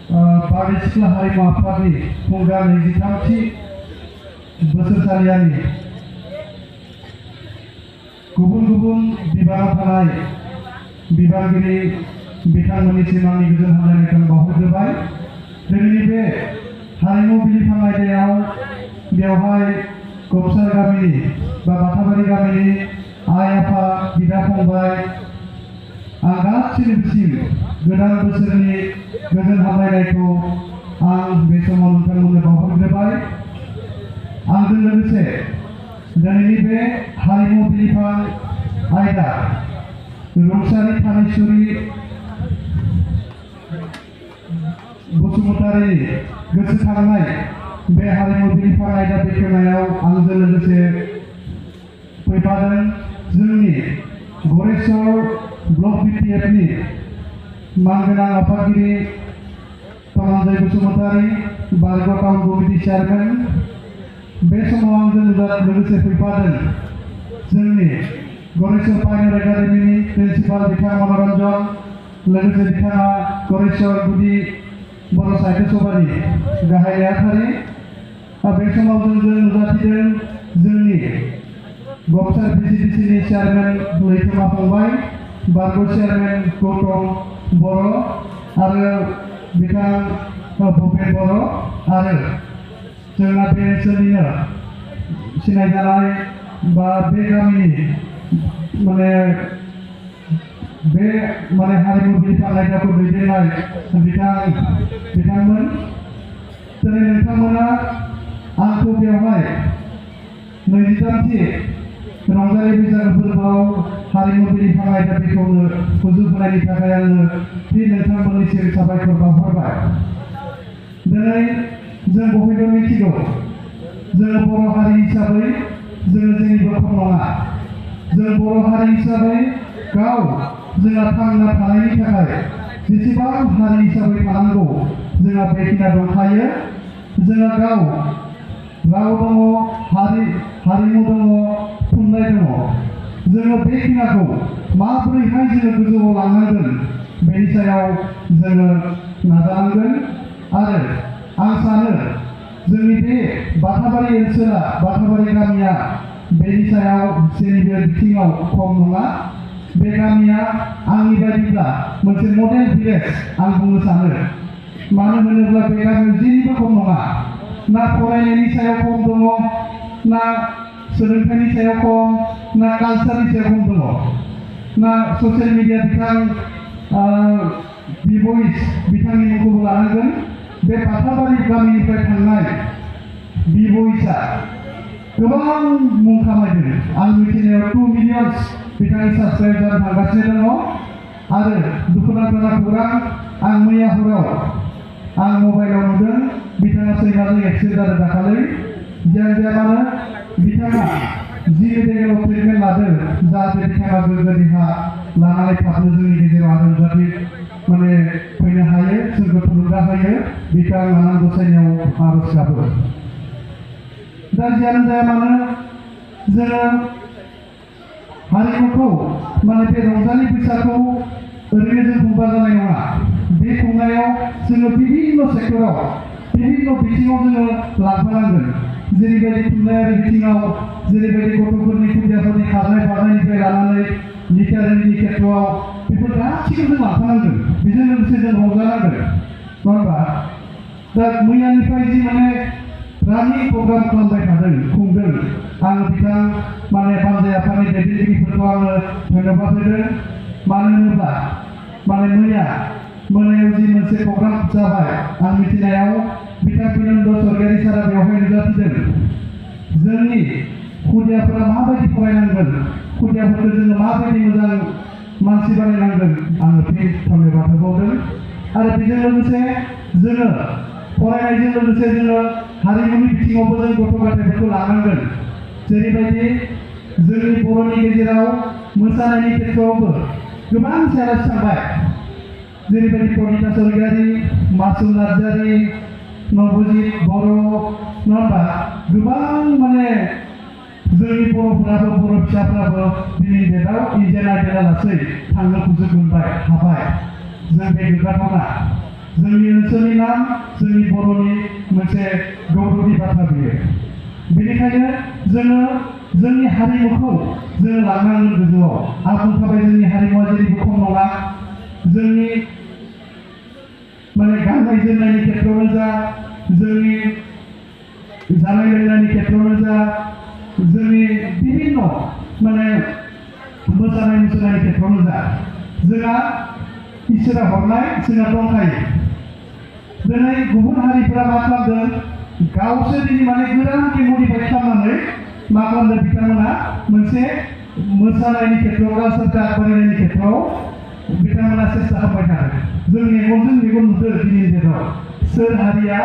बारदै सिख्ला हारिमु आफादनि खुंगा 23थि बोसोरसालियानि गुबुन गुबुन बिबानाव थानाय बिबानगिरि बिथांमोननिसिम आंनि गोजोन हामलायनायखौ बावहरग्रोबाय। दिनैनि बे हारिमु बिलिफां आयदायाव बेवहाय गबसार गामिनि बा बाथाबारि गामिनि आइ आफा बिदा फंबाय आं गासैनिसिम गोदान बोसोरनि गोजोन हामलायनायखौ आं बे समाव नोंथांमोननो बावहरग्रोबाय। आंजों लोगोसे दिनैनि बे हारिमु बिलिफां आयदा रुंसारि थानेश्वरी बसुमतारी गोसोखांनाय बे हारिमु बिलिफां आयदा बेखेवनायाव आंजों लोगोसे फैफादों जोंनि गरेस्वर ब्लक बिटिएफनि मानगोनां आफादगिरि धनन्जय बसुमतारी बारग' टाउन कमिटि चेयारमेन। बे समाव आंजों लोगोसे फैफादों जोंनि गरेस्वर पाइनियर एकाडेमिनि प्रिन्सिपाल बिथां मनरन्जन, लोगोसे बिथाङा गरेस्वर गुदि बर' साहित्य सभानि गाहाय नेहाथारि। बे समाव जोंजों नुजाथिदों जोंनि गबसार बिसिडिसिनि चेयारमेन लैथोमा फंबाय, बारग' चेयारमेन गौतम बर' आरो बिथां भुपेन बर' आरो जोंना बे ओनसोलनिनो सिनायजानाय बा बे गामिनि हारिमु बिलिफां आयदाखौ दैदेननाय बिथांमोन। दिनै नोंथांमोना आंखौ बेवहाय 23थि रंजालि बैसागो फोरबोआव हारिमु बिलिफां आयदा बेखेवनो सुजुग होनायनि थाखाय आङो फिन नोंथांमोननिसिम साबायखर बावहरबाय। दिनै जों बयबो मिथिगौ जों बर' हारि हिसाबै जोङो जेनिबो खम नङा। जों बर' हारि हिसाबै गाव जोंहा थांना थानायनि थाखाय जेसेबां हारि हिसाबै थानांगौ जोंहा बेखिना दंखायो। जोंहा गाव राव दङ, हारिमु दङ, थुनलाइ दङ। जोङो बेखिनाखौ माबोरैहाय जोङो गोजौआव लांनांगोन बेनि सायाव जोङो नाजानांगोन। आरो आं सानो जोंनि बे बाथाबारि ओनसोला, बाथाबारि गामिया बेनि सायाव जेनिबो बिथिङाव खम नङा। बे गामिया आंनि बायदिब्ला मोनसे मडेल भिलेज आं बुंनो सानो। मानो होनोब्ला बे गामियाव जेनिबो खम नङा। ना फरायनायनि सायाव खम दङ, ना सोलोंथाइनि सायाव खम, ना कालचारनि सायाव खम दङ, ना ससियेल मिडिया बिथां बिभइस बिथांनि मुंखौबो लानांगोन। बे बाथाबारि गामिनिफ्राय थांनाय बिभइसआ गोबां मुं खामायदों। आं मिथिनायाव 2 मिलियन बिथांनि साबस्क्राइबार थांगासिनो दङ। आरो दुखुनांथाव खौरां, आं मैया हराव आं मबाइलाव नुदों बिथाङा सैमाजों एक्सिडेन्ट जादों दाखालि। जियानो जाया मानो बिथाङा जि जायगायाव ट्रिटमेन्ट लादों जाहाथे बिथाङा गोग्गो देहा लानानै थाबनो जोंनि गेजेराव आरो नुजाथि फैनो हायो, सोरगो थुलुंगा होयो। बिथां आनान गसाइनियाव आरज गाबो। दा जियानो जाया मानो जोङो हारिमुखौ बे रंजालि बैसागुखौ ओरैनो जों खुंबा जानाय नङा। बे खुंनायाव जोङो बिभिन्न सेक्टराव, बिभिन्न बिथिङाव जोङो लांफानांगोन। जेरैबायदि थुनलाइयारि बिथिङाव, जेरैबायदि गथ'फोरनि खुदियाफोरनि खारनाय बारनायनिफ्राय लानानै लिटारेरिनि खेथ्रआव बेफोर गासैखौबो जों लांफानांगोन। बेजों लोगोसे जों रंजानांगोन, नङा होनबा? दा मैयानिफ्राय जि रानिं प्रग्राम खालामबाय थादों, खुंदों, आं बिथां बानजाय आफादनि दैदेनगिरिफोरखौ आङो धन्यबाद होदों। मानो होनोब्ला मोनायाव जि मोनसे प्रग्राम जाबाय, आं मिथिनायाव बिथां बिनन्द सरगियारि सारा बेवहाय नुजाथिदों। जोंनि खुदियाफोरा माबायदि फरायनांगोन, खुदियाफोरखौ जोङो माबायदि मोजां मानसि बानायनांगोन, आङो फिन धन्यबाद होबावदों। आरो बेजों लोगोसे जोङो फरायनायजों लोगोसे जोङो हारिमुनि बिथिङावबो जों गथ' गथायफोरखौ लानांगोन। जेरैबायदि जोंनि बर'नि गेजेराव मोसानायनि खेथ्रआवबो गोबां चेलेन्ज थांबाय। जेरैबायदि प्रनिता सरगियारि, मासुम नार्जारि, नबजित बर', नङा होनबा? गोबां जोंनि बर'फोराबो, बर' फिसाफ्राबो दिनै डेटआव इन्डियान आइडल लासै थांनो सुजुग मोनबाय, हाबाय। जों बे गोग्गाथावना। जोंनि ओनसोलनि नाम जोंनि बर'नि मोनसे गौरबनि बाथ्रा बियो। बेनिखायनो जोङो जोंनि हारिमुखौ जोङो लांनांगोन गोजौआव। आं बुंखाबाय जोंनि हारिमुवा जेरैबो खम नङा। जोंनि माने गाननाय जोमनायनि खेत्रआवनो जा, जोंनि जानाय लोंनायनि खेत्रआवनो जा, जोंनि बिभिन्न माने मोसानाय मुसुरनायनि खेत्रआवनो जा, जोंहा इसोरा हरनाय जोंहा दंखायो। दिनै गुबुन हारिफोरा मा खालामदों, गावसोरनि माने गोदानके मडिफाइ खालामनानै मा खालामदों बिथांमोना मोनसे मोसानायनि खेत्रआव कालसारखौ आगबारिनायनि खेत्रआव बिथांमोना सेस्था खालामबाय थादों। जों मेगनजों मेगन नुदों दिनैनि डेटआव सोर हारिया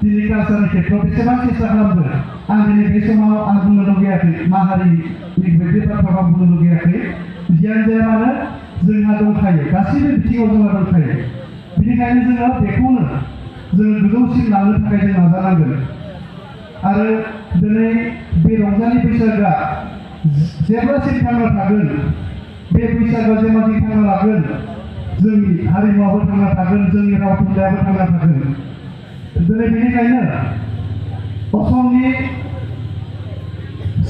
दिनै कालसारनि खेत्रआव बेसेबां सेस्था खालामदों। आं दिनै बे समाव आं बुंनो लुगैयाखै मा हारिनि बे बाथ्राखौ आं बुंनो लुगैयाखै। जियानो जाया मानो जोंहा दंखायो, गासैबो बिथिङाव जोंहा दंखायो। बेनिखायनो जोङो बेखौनो जोङो गोजौसिम लांनो थाखाय जों नाजानांगोन। आरो दिनै बे रंजालि बैसागोआ जेब्लासिम थांना थागोन, बे बैसागोआ जेब्लासिम थांना लागोन, जोंनि हारिमुआबो थांना थागोन, जोंनि राव थुनलाइयाबो थांना थागोन। दिनै बेनिखायनो असमनि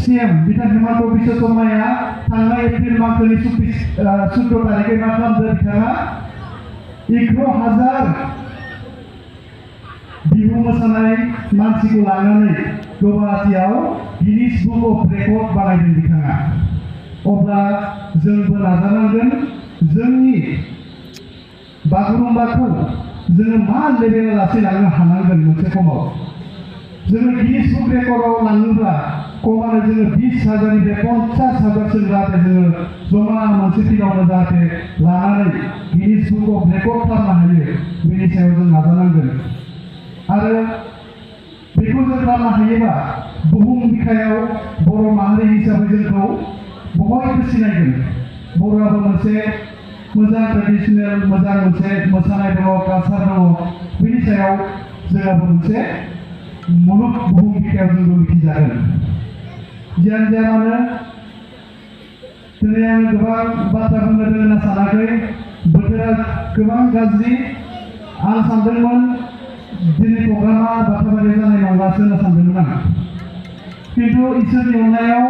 CM बिथां हेमन्त बिश्व शर्माया थांनाय एप्रिल मासनि 14 तारिखै मा खालामदों, बिथाङा 11,000 बिहु मोसानाय मानसिखौ लानानै गुवाहाटीआव गिनिस बुक अफ रेकर्ड बानायदों बिथाङा। अब्ला जोंबो नाजानांगोन जोंनि बागुरुम्बाखौ जोङो मा लेभेलाव लासै लांनो हानांगोन। मोनसे समाव जोङो गिनिस बुक रेकर्डआव लाङोब्ला खमानो जोङो 20,000निफ्राय 50,000सिम जाहाथे जोङो जमा मोनसे दिनावनो जाहाथे लानानै गिनिस बुक अफ रेकर्ड खालामनो हायो, बेनि सायाव जों नाजानांगोन। आरो बेखौ जों खालामनो हायोबा बुहुम बिखायाव बर' माहारि हिसाबै जोंखौ बयबो सिनायगोन। बर'आबो मोनसे मोजां ट्रेडिसनेल मोजां मोनसे मोसानाय दङ, कालसार दङ। बेनि सायाव जोंहाबो मोनसे मुलुग बुहुम बिखायाव जोंबो मिथिजागोन। जियानो जाया मानो दिनै आं गोबां बाथ्रा बुंनो होनना सानाखै। बोथोरा गोबां गाज्रि। आं सानदोंमोन दिनै प्रग्रामा बाथाबारि जानाय नंलासो होनना सानदोंमोन आं। खिन्थु इसोरनि अननायाव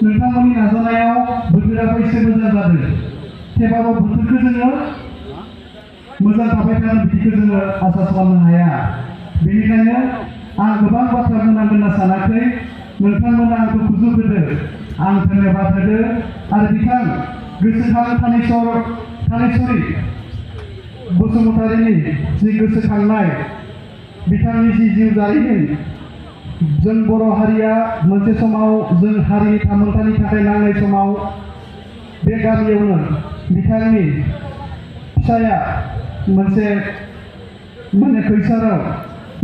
नोंथांमोननि नाजानायाव बोथोराबो एसे मोजां जादों। थेवब्लाबो बोथोरखौ जोङो मोजां थाबाय थागोन बिदिखौ जोङो आसा खालामनो हाया। बेनिखायनो आं गोबां बाथ्रा बुंनांगोन होनना सानाखै। नोंथांमोना आंखौ खुजुहोदो, आं धन्यबाद होदो। आरो बिथां गोसोखां थानेश्वरी बसुमतारीनि जि गोसोखांनाय, बिथांनि जि जिउ जारिमिन, जों बर' हारिया मोनसे समाव जों हारि थामोन्थानि थाखाय नांनाय समाव बे गामियावनो बिथांनि फिसाया मोनसे माने खैसाराव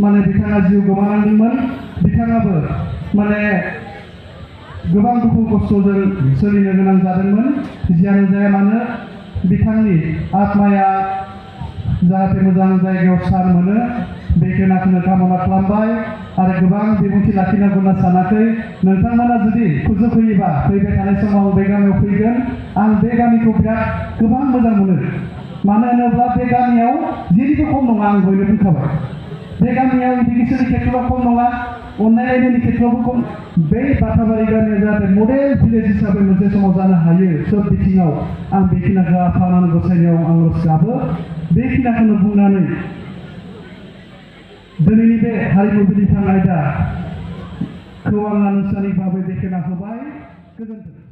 माने बिथाङा जिउ गोमानांदोंमोन। बिथाङाबो माने गोबां दुखु खस्थ'जों सोलिनो गोनां जादोंमोन। जियानो जाया मानो बिथांनि आत्माया जाहाथे मोजां जायगायाव सार मोनो बेखिनिखौनो कामना खालामबाय। आरो गोबां बिबुंथि लाखिनांगौ होनना सानाखै। नोंथांमोना जुदि खुजुहोयोबा फैबाय थानाय समाव बे गामियाव फैगोन। आं बे गामिखौ बिराद गोबां मोजां मोनो। मानो होनोब्ला बे गामियाव जेरैबो खम नङा। आं बयबो बुंखाबाय बे गामियाव इडुकेसननि खेत्रआव खम नङा, अननायनायनि खेत्रआवबो खम। बे बाथाबारि गामिया जाहाथे मडेल भिलेज हिसाबै मोनसे समाव जानो हायो सोब बिथिङाव। आं बेखिनिखौ आफा आनान गसाइनियाव आरज गाबो। बेखिनिखौनो बुंनानै दिनैनि बे हारिमु बिलिफां आयदाखौ आं आनुষ্ঠাनिक भाबै बेखेवना होबाय। गोजोन्थों।